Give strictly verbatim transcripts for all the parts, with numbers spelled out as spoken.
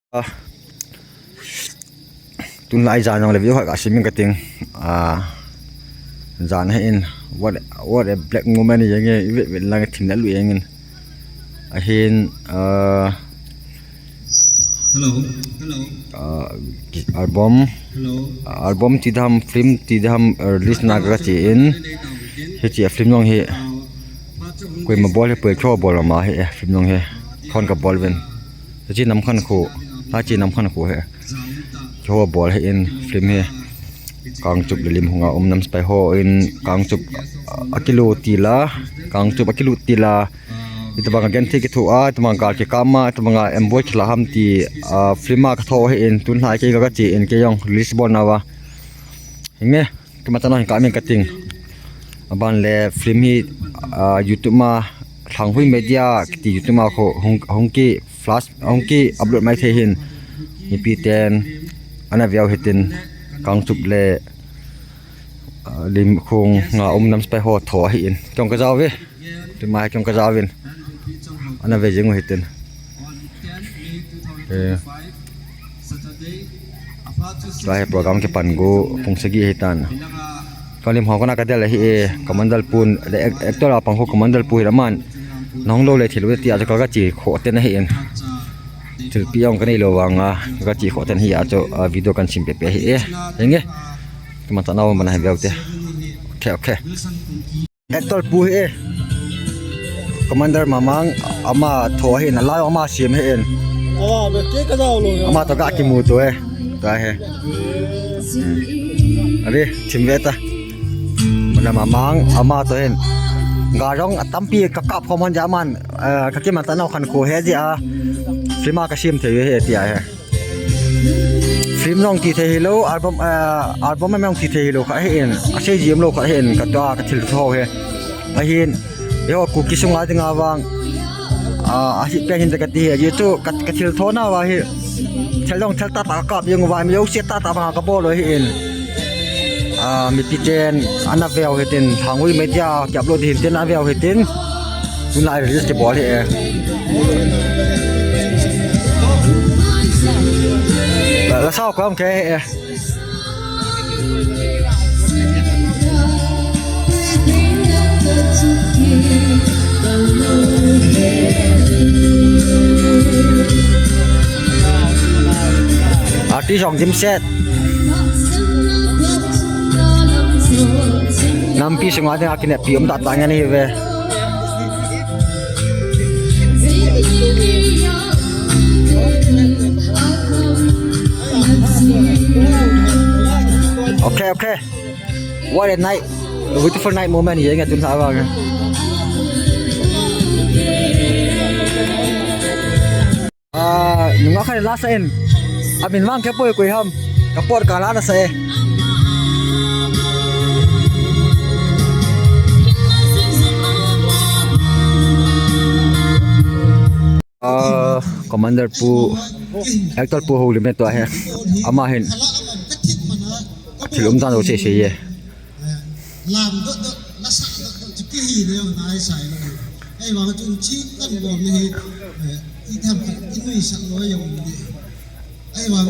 Ah, tunlai jan jong le video khat ka simin kating. Ah, jan hi in, what, what a black moment, jeng e, i vet vet lang thim na lu jeng in. Ahin, ah, hello, hello. Ah, album, hello. Album ti dam, film ti dam, ah, release na ka chi in. Hichi a film jong hi, koima bol hi poi, kho bol ma hi, eh, film jong hi. Khon ka bol ven. Hichi nam khan khu, hichi nam khan khu hi. Kho bol hi in film hi. Kangchup le Limhung a um nam sepai ho in Kangchup, ah, akilu tila, Kangchup akilu tila. Itobang a genthei kithoa, itobang a gal kikapma, itobang a ambush kila ham ti, ah, film a katho hi in, tunlai kei ka chi in kei jong release bol nauva. Hinge, kima tana hin kamin kating. Aban le film hi, ah, YouTube ma, Lhanghui Media kiti YouTube ma khu hung, hung ki flash, hung ki upload mai thei hin. Mipi ten ana veu hitin, Kangchup le, ah, Limhung a um nam sepai ho tho hi in. Tong ka jao ve. Tima hi kong ka jao vin. Ana ve jing u hitin. Eh. Tua hi program kipan gu pung sagi hitan. Ka Limhung kona ka del hi e, Commander pun, le ac-, actor a pang khu Commander pu hi la man. Nahung lou le thil u ti a ka chi kho ten hi in. Thil pi ong ka nei lou vanga, ka chi kho ten hi a chu, ah, video kan sim pe pe hi e. Hinge. Kima tana um bana hi veu te. Okay, okay. Actor pu hi e. Commander Mamang ama tho hi na lai ama sim hi in. Awa, be ke ka jao lo ya. Ama to ka kimu to e. Ka he. Abi, thim ve ta. Mana Mamang ama to hin. Ga jong atampi ka kap khom han ja man, eh, ka kima tana khan khu he ji a. Film a ka sim thei he ti a he. Film jong ti thei hilou, album, ah, album jong ti thei hilou kha hi in, asei jim lou kha hi in, ka tua ka thil tho hi. Ahin, eiho Kuki sunga dinga vang, ah, ahi pen hin ka ti hi, ahi chu ka, ka thil tho nauva hi. Thil jong thil tata ka kap jeng uva, mi jouse tata vang ka bol u hi in. Ah, mipi ten ana veu hitin, Lhanghui Media ki upload hitin, ana veu hitin. Tunlai release kibol hi e. La, la sao kam ke e. Artist jong dimset. Nampi sunga dinga kinepi um tata ngen hi ve. Okay, okay. What a night. A beautiful night moment hi nge tun sa vang. Ah, nunga khat la sa in. Amin vang kei poi koi ham. Ka pot ka la na sa e. Ah, Commander pu, actor pu ho lim e tua hi. Ama hin. Thil um dan ho se se ye. Lam dot dot, la sa dot dot, chu kihi le jong nai sai lo. Ahivang chun chi kan bol ni hi, eh, i tham khat, i nuisat lo jong ni. Ahivang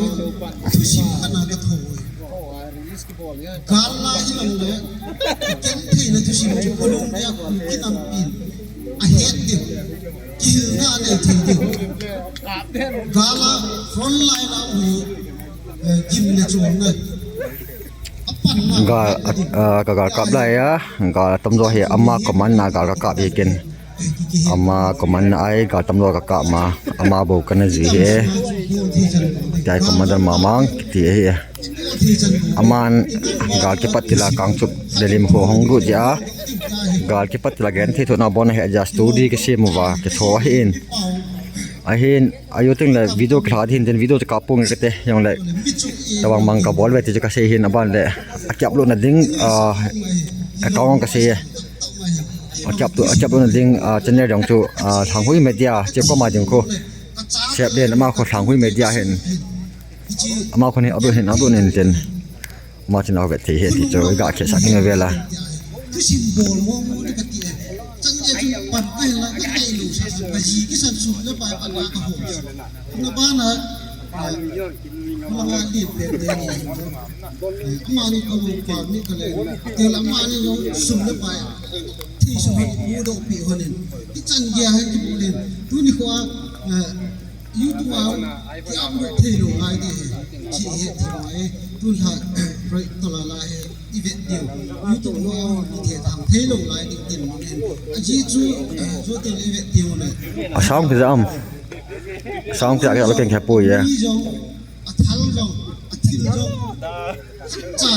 thusim khat na ka tho. Gal la hi lo le, ken thei le thusim chu ko lung ya ku ki nam pin. A het ding. Kihilna nei thei ding. Gal a front line a u, eh, gim le chom na. Gal, ah, ka gal kap lai a, gal atam jo hi ama command na gal ka kap hi ken. Ama command na ai gal atam jo ka kap ma, ama bou kana ji hi e. Tia hi Commander Mamang kiti hi e. Aman gal kipat tila Kangchup le Limhung hung lut jeh a. Gal kipat tila genthei thohna bon a hi a jeh a studio kisem uva kitho ahin. Ahin, ayo teng le video kila ding hin, ten video chu kap pong kate, jong le. Tabang mang ka bol ve ti chu ka sei hin aban le. A ki upload na ding, ah, account ka sei e. A ki upload, a ki upload na ding, ah, channel jong chu, ah, Lhanghui Media, che ko ma ding ko. Sep den ama ko Lhanghui Media hin. Ama ko ni upload hin, upload nin ten. Ama channel vet thei hi ti chu ga khe sa kin ve la. Thusim bol mo mo ni ka ti e. Chan ye chu pan ka hila ka tei lo sa sa ka ji ki san su le bai pan la ka ho. Na ba na Amani ka lo pa ni ka le. Tel amani lo sum le pai. Thi sum hi mu do pi honin. Ki chan gei hin ki bulin. Tuni kho a, eh, YouTube a ki upload thei lo ngai de he. Chi he thi mai. Tun ha, right, to la la he. I vet diu. YouTube lo a i the thang thei lo lai ding tin mo nen. A ji chu, eh, chu tin i vet diu ne. A sound ki jam. Sound ki a lo ken khe poi ye. Mi jong, a thal jong, a thil jong. Cha,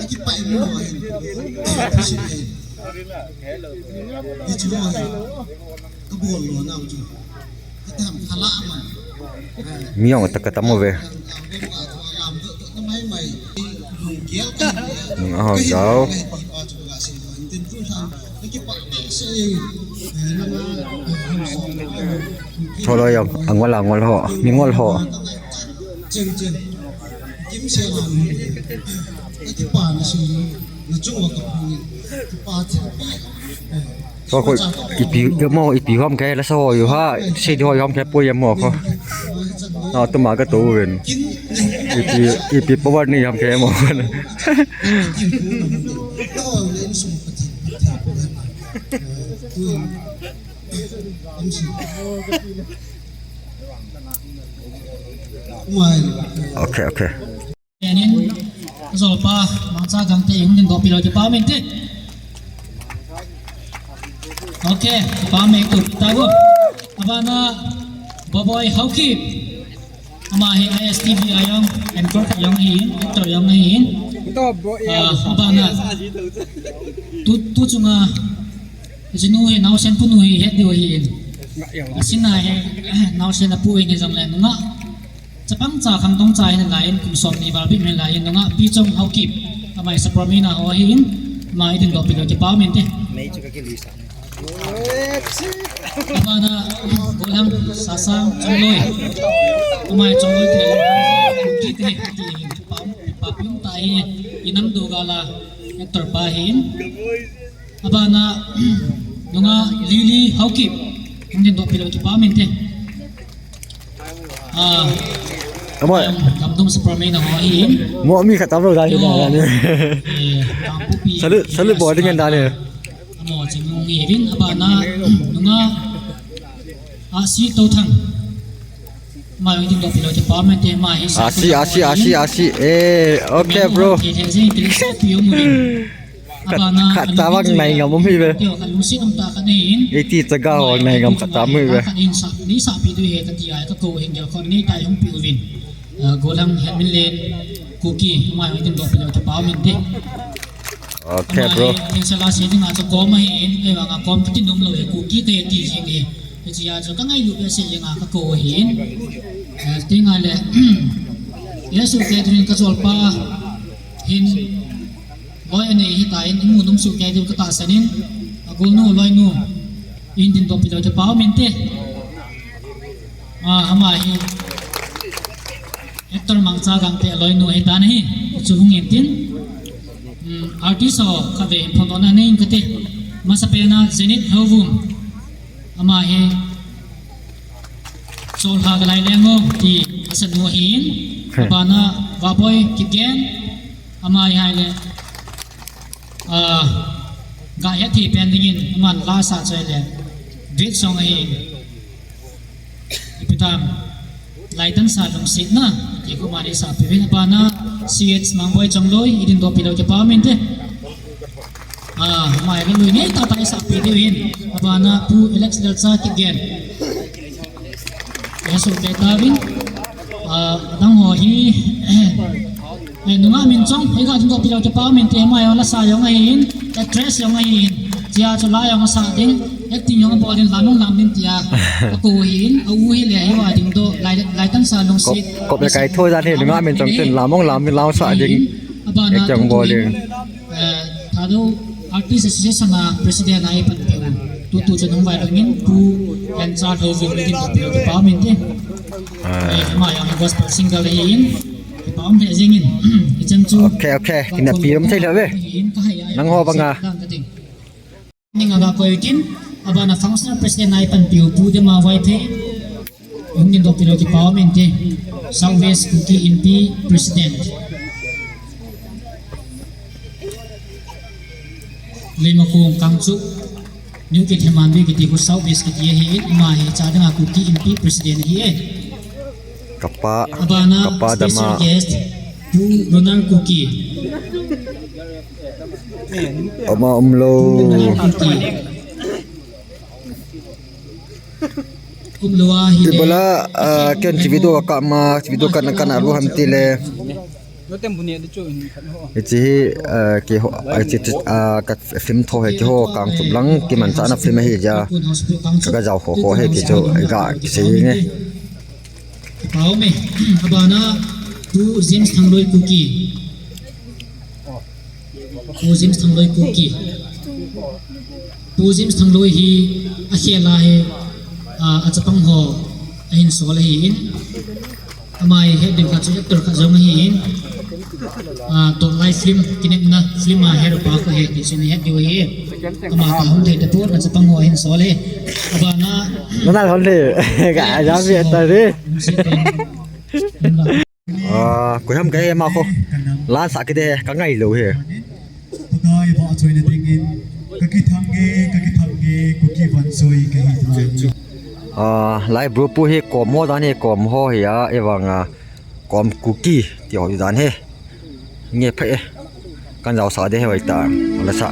a ki pai mo hin. Hi chu hin. Ka bol lo na chu. Mi ong ta ka tam uve. Nung a hon jao. Tholo yong, angol angol ho, mi ngol ho. Cheng cheng. Kim se la. Ki pa na si. Na chung wa ka. Ki pa cha. Ko ko ipi mo ipi hom ke la sa ho yo ha, se di ho hom ke po ye mo ko. Na to ma ka to ven. Ipi ipi power ni hom ke mo. Okay, okay. Enin, Zolpa, Mangcha Gangte, hung ding doh pi lou, kipa um inte. Ok, kipa um e tu, ta go. Abana, Boboi Haokip. Ama hi I S T V a jong, anchor khat jong ahin, actor jong ahin. Ah, abana, tu, tu chunga, jinu hi, naosen punu hi, het diu ahin. Asina hi, naosen apu ahin, hi jong le, nunga. Chapang cha khangtong cha hin laiyin kum som ni val bit hin laiyin nunga Pi Chong Haokip. Amai Sapormeina ho ahin, ama i ding doh pi lou kipa um inte. Abana Golhang Sasang Chongloi. Amai Chongloi te kit he ti hin kipa um, kipa um ta hi i nam do gala actor pa hin. Abana, nunga Lily Haokip. Hung ding doh pi lou kipa um inte. Ah. Amoi. Gamdum Sapormeina ho ahin. Mo mi khat tam lou da hi na ni. Eh, Kangpokpi. Salut, salut boarding and dane. Amo ching nung hi vin abana, nunga. Asi Touthang. Ama hung ding doh pi lou kipa um inte, ama hi. Asi, asi, asi, asi. Eh, okay, bro. Ki he jing ki sa pi um. Khat, khat ta vang nai ngam um hi ve. Tio khat lungset um ta khat nei in. Eiti chaga ho nai ngam khat ta um hi ve. Khat in sa, nei sa pi tu he kati ai ka ko hin gel kon nei tai hung pi uvin. Ah, Golhang Henminlen Kuki, ama hung ding doh pi lou kipa um inte. Okay, bro. Ama hi, theng sela se ding a chu kom ahin, ei vang a kom kiti nom lou he Kuki te ti jing he. Hichia chu ka ngailu behseh jeng a ka ko ahin. Eh, tinga le, Jesu Catherine ka Zolpa hin, loi anei hitan, imu nom soh kei diu ka tahsan in, agolnu, loinu, i hin ding doh pi lou kipa um inte. Ah, ama hi, actor Mangcha Gangte loinu hitan ahi, chu hung in tin. Hmm, artist ho khatvei phone dohna nei in kate. Masapen a Zenith Haovum. Ama hi Cholha Galai Leng o ti asanu ahin. Abana Vaboi Kipgen. Ama hi ahile, ah, ga het thei pen dingin aman la sa chu ahile duet song ahin. Ipi tam, Laitansa Lungsetna, ti khu ama nei sa pi uvin, abana C H Mangboi Chongloi, i ding doh pi lou kipa um inte. Ah, ama hi lui nei tah tah i sa pi diu hin, abana Pu Alex Lalcha Kipgen. Jesu Catherine, ah, adang ho hi, eh, nunga min chong, ei ga ding doh pi lou kipa um inte, ama jong la sa jong ahin, actress jong ahin, chia chu la jong asa ding, acting jong abol ding, lam jong lam ding tia, ako ahin, a u hi le, hi va ding doh, lai, Laitansa Lungset. Kop, kop le kai tho jan hi, nunga min chong tin, lam jong lam ding, lam sa ding, acting jong bol ding. Eh, Thadou Artist Association a President a i panpi u. Tutu chun hung vai dingin, Pu Hencha Lhouvum i ding doh pi lou kipa um inte. Ah. Eh, ama jong gospel singer ahin. Kipa um lheh jengin. Hicheng chu. Okay, okay. Kinapi um thei lou ve. Nang ho banga. Ning aga koi tin. Abana functional president a i panpi u Pu Dema Vaiphei. Hung ding doh pi lou kipa um inte. South West Kuki Inpi President. Leimakhong Kangchup, New Keithelmanbi kiti khu South West kiti ahi, ama hi chadanga Kuki Inpi President ahi e. Kapa, Abana kapa special dama. Guest, Pu Ronald Kuki. Ama umlou. Pu Ronald Kuki. Umlou ahi le. Ibola, ah, ken chi video ka ma, chi video ka na, ka na lu ham ti le. Hiche hi, ah, keiho, ah, hiche, ah, ka film tho hi keiho Kangchup lang kimanchahna film ahi ja. Ka, ka jao kho kho hi kei chu, ga kisei nge. Pau me, abana, Pu James Thangloi Kuki. Pu James Thangloi Kuki. Pu James Thangloi hi akhel a hi, ah, achapang ho ahin sol ahin. Ama hi het ding khat chu actor khat jong ahin. Ah, Tolai film, kinepna film a hero pa khu ahi, ti chu nahet diu ahi. Ama kahung thei tapon achapang ho ahin sol ahi. Abana. Nana hon le, ka jam ye ta re. Ah, koi ham kahi ama khu. Lan sa kit e, ka ngai lou hi. Pakai vahchoina dingin, ka kithang e, ka kithang e, Kuki Vangchoi kahi tah. Ah, lai bro pu hi kom ho dan hi, kom ho hi a, evang a, kom Kuki ti ho dan hi. Nge pha e. Kan jao sa de he vai ta. Ala sa.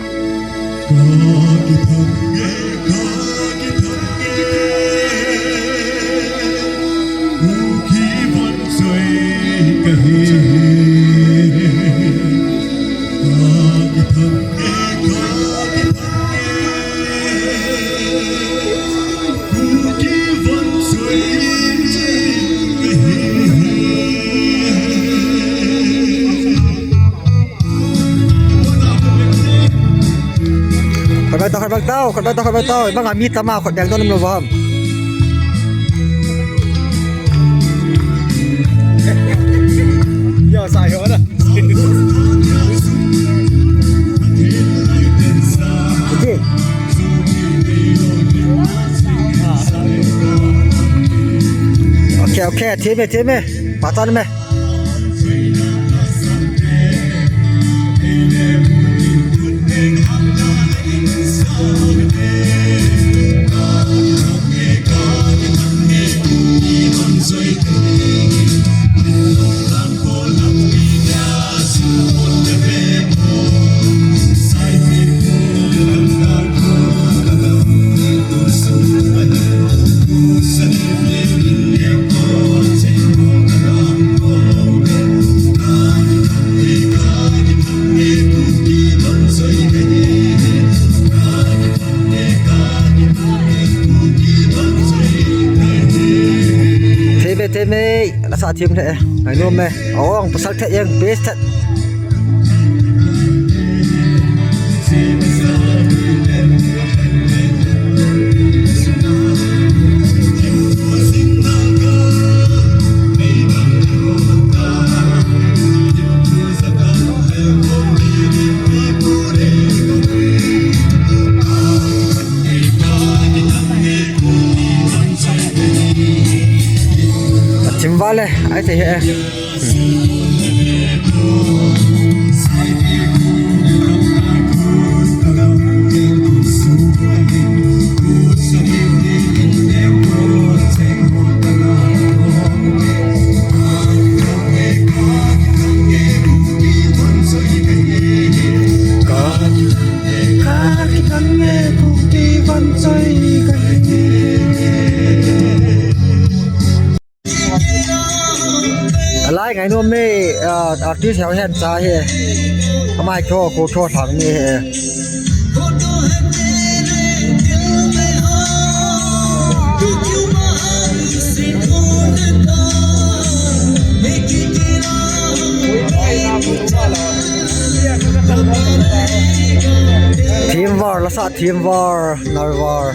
Khatvei tao, khatvei tao, khatvei tao, khatvei tao. Bang a mi tam a, khatvei tao, nim lo bam. Yo, sa yo na. Okay. Okay, okay, theme, theme. Patan me. Thei ve, thei ve, la sa thim le, ai nom e, ong pasal the yang best that. Achim vale, ai te he. Alai ngai nom e, ah, artist heo hen cha hi. Amai kho, kho, kho thang ni hi. Thim var, la sa thim var, nal var.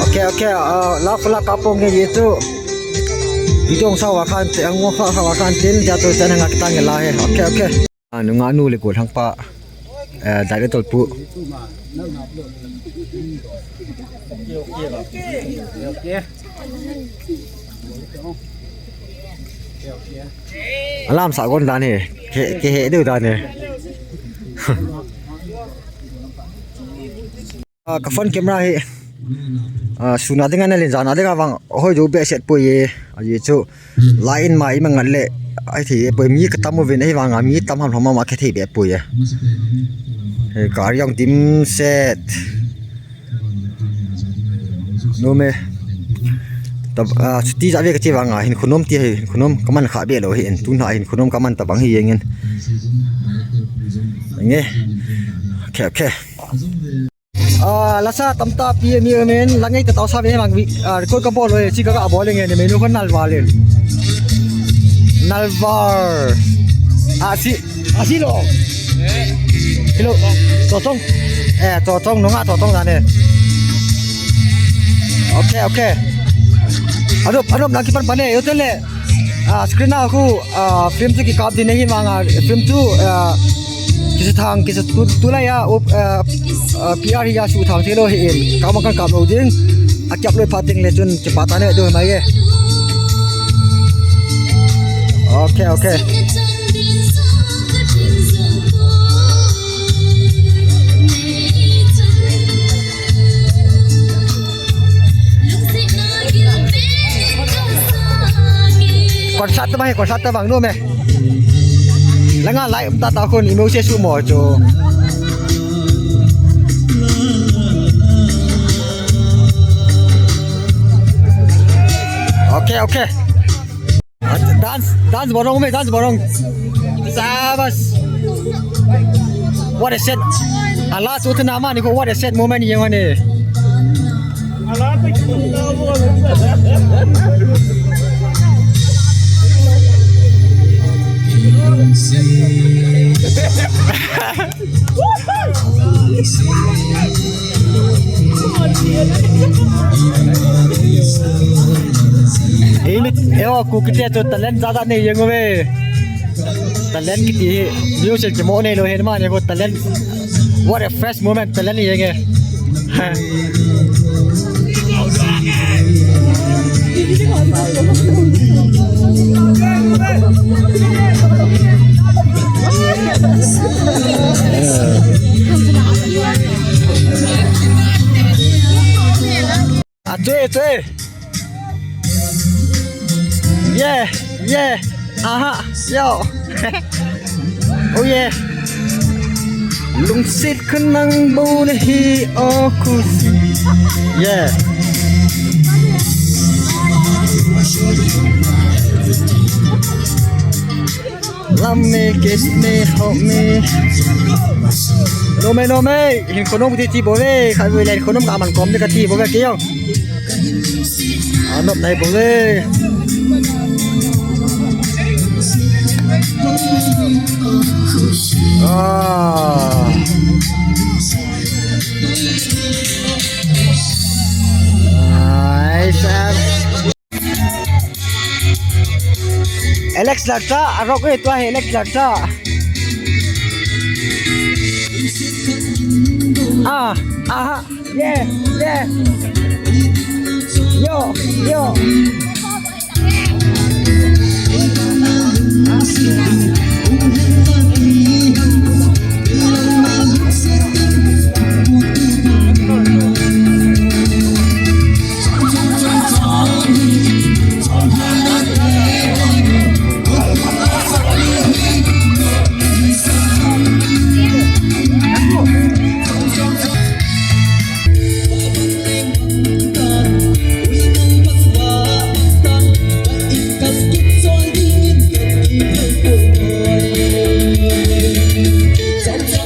Okay, okay, ah, la pula kapong nge ye tu. Video sa wa khan te, ang wa kha wa khan tin, ja tu chana nga kitang la he. Okay, okay. Ah, nunga nu le ko thang pa. Eh, dai le tol pu. Alam sa gon dan he. Ke, ke he du dan he. Ah, ka phone camera hi, ah, suna dinga na lin jana dinga vang hoi jo behseh poi e, aji chu line ma ima ngal le, ai thei poi mi ka tam uvin, ahivanga mi tam ham ham ma ka thei be poi e. He gari jong dimset. Nom e. Tab, ah, chuti ja ve ka chi vanga hin khunom ti hin khunom ka man kha be lo hi in tun ha hin khunom ka man ta bang hi jeng in. Nge. Okay, okay. Ah, lasa tamtah pi mi men, langai ta tau sa ve mang vi, ah, record ka bol lo, chi ka ka bol nge ne menu ko Nalvar len. Nalvar. Ah, si, ah, si lo. Hello. Totong. Eh, totong, nunga totong dan e. Okay, okay. Adup, adup, nang kipan pane, yo tele. Ah, screen a khu, ah, film chu kikap ding ahi vanga, film chu, ah, kisa thang, kisa tu, tulai a, up, ah, ah, P R hi a su thang thei lo hi in, kap ma kan kap lo ding, a kap lo pha ding le chun, kipa ta ne do mai e. Okay, okay. Concert ta bang, concert ta bang, no me. Langa lai um ta ta khun imo se su mo chu. Okay, okay. Dance, dance borong me, dance borong. Sabas. What a set. Ala tu tu nama ni ko, what a set moment yang ni. Ei, mit, eo, ku kiti chu talent jat jat nei jeng uve. Talent kiti hi, music kimo nei lou hen mani ko talent. What a fresh moment, talent hi jeng e. Atui, atui. Yeah, yeah. Aha, yo. Oh yeah. Lungsit khanang bou nahi o khusi. Yeah. Lam me, kes me, hok me. Nom e, nom e. Hin khonom ti ti bou ve. Khai ve le hin khonom ka man kom de ka ti bou ve ke jong. Anop nai bou ve. Ah. Ai, sir. Alex Larta, arok e tua hi Alex Larta. Ah, aha, yeah, yeah. Yo, yo.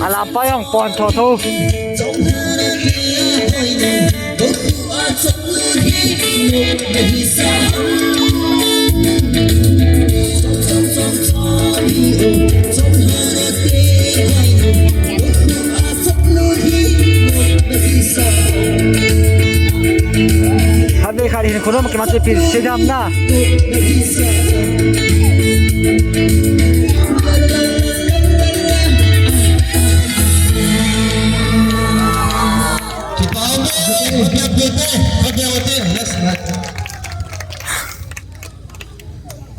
Alam pa jong pon tho tho. Kono ma kima te pi se dam na.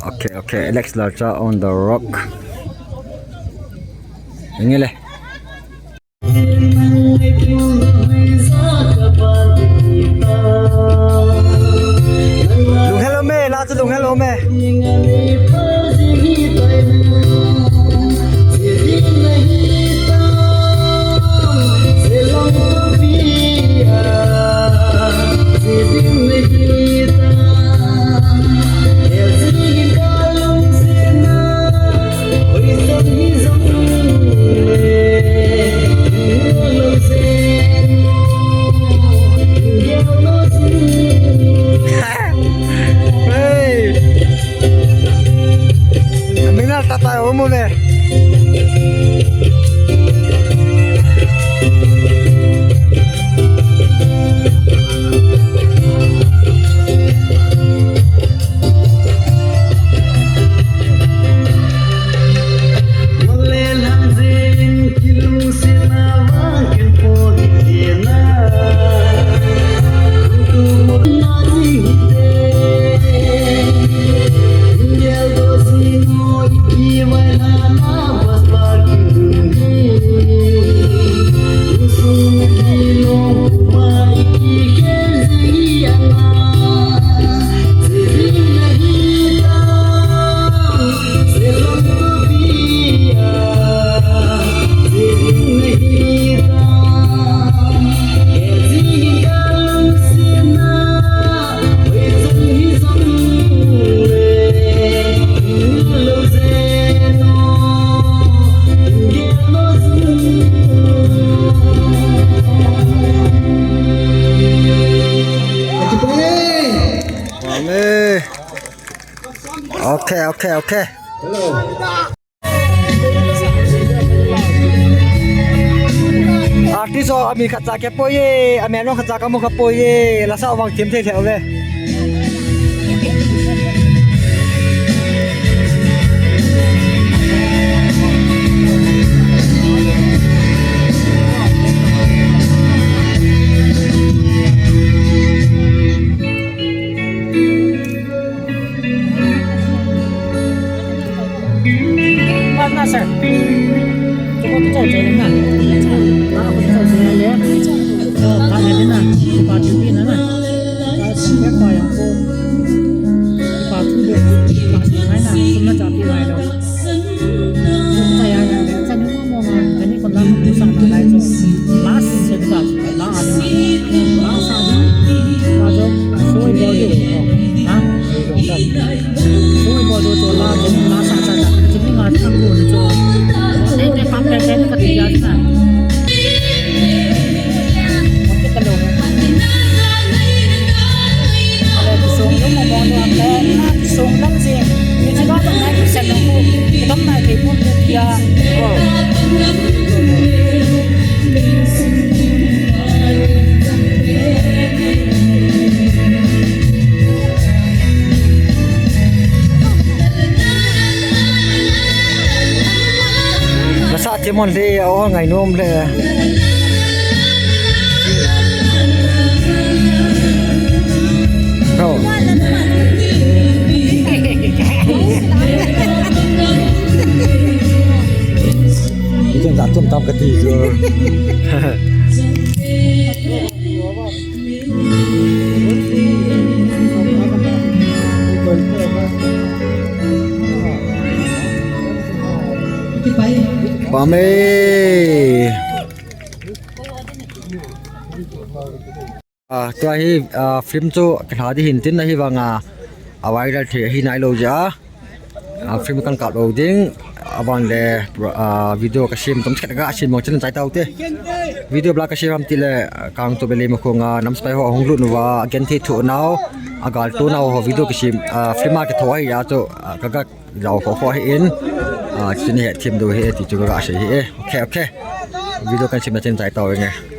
Okay, okay. Alex Lalcha on the rock. Engele. Lunghel ome, la chu lunghel ome. Hey! Mina tata umu ne. Amen. Okay, okay, okay. Artist ho, ami khat cha khe poi e, ami anung khat cha kamu kha poi e, lasa vang thim thei thei uve. Partner, sir. Tuko tu chau chai na. Na ko chau chai le. Ka na na. Ka chu pi na na. Ka si ya pa yang ko. Ka chu de. Ka si ngai na. Sum na cha pi ngai lo. Cha ya ya. Cha ni mo mo ma. Cha ni ko na ko sa na lai cho. Last se ka. La a na. La sa na. Ka jo. So i bo de. Ha. Nasa themon le, o ngai nom le. Bro. Ikan tak tum tam kati jo. Pame. Ah, tua hi, ah, film chu kitha di hin tin ahi vanga, a viral thei ahi nai lo ja. Ah, film kan kap lo ding, aban le, ah, video ka sim, tom chet ka sim mo chen chai tau te. Video bla ka sim am ti le, ah, kang to bele mo khonga, nam spai ho hung lut nuva, gen thi thu nau, a gal to nau ho video ka sim, ah, film a kitho ahi ya chu, ah, ka ga lau ho ho hi in, ah, chini he thim do he ti chu ka ga sei he. Okay, okay. Video kan sim na chen chai tau nge.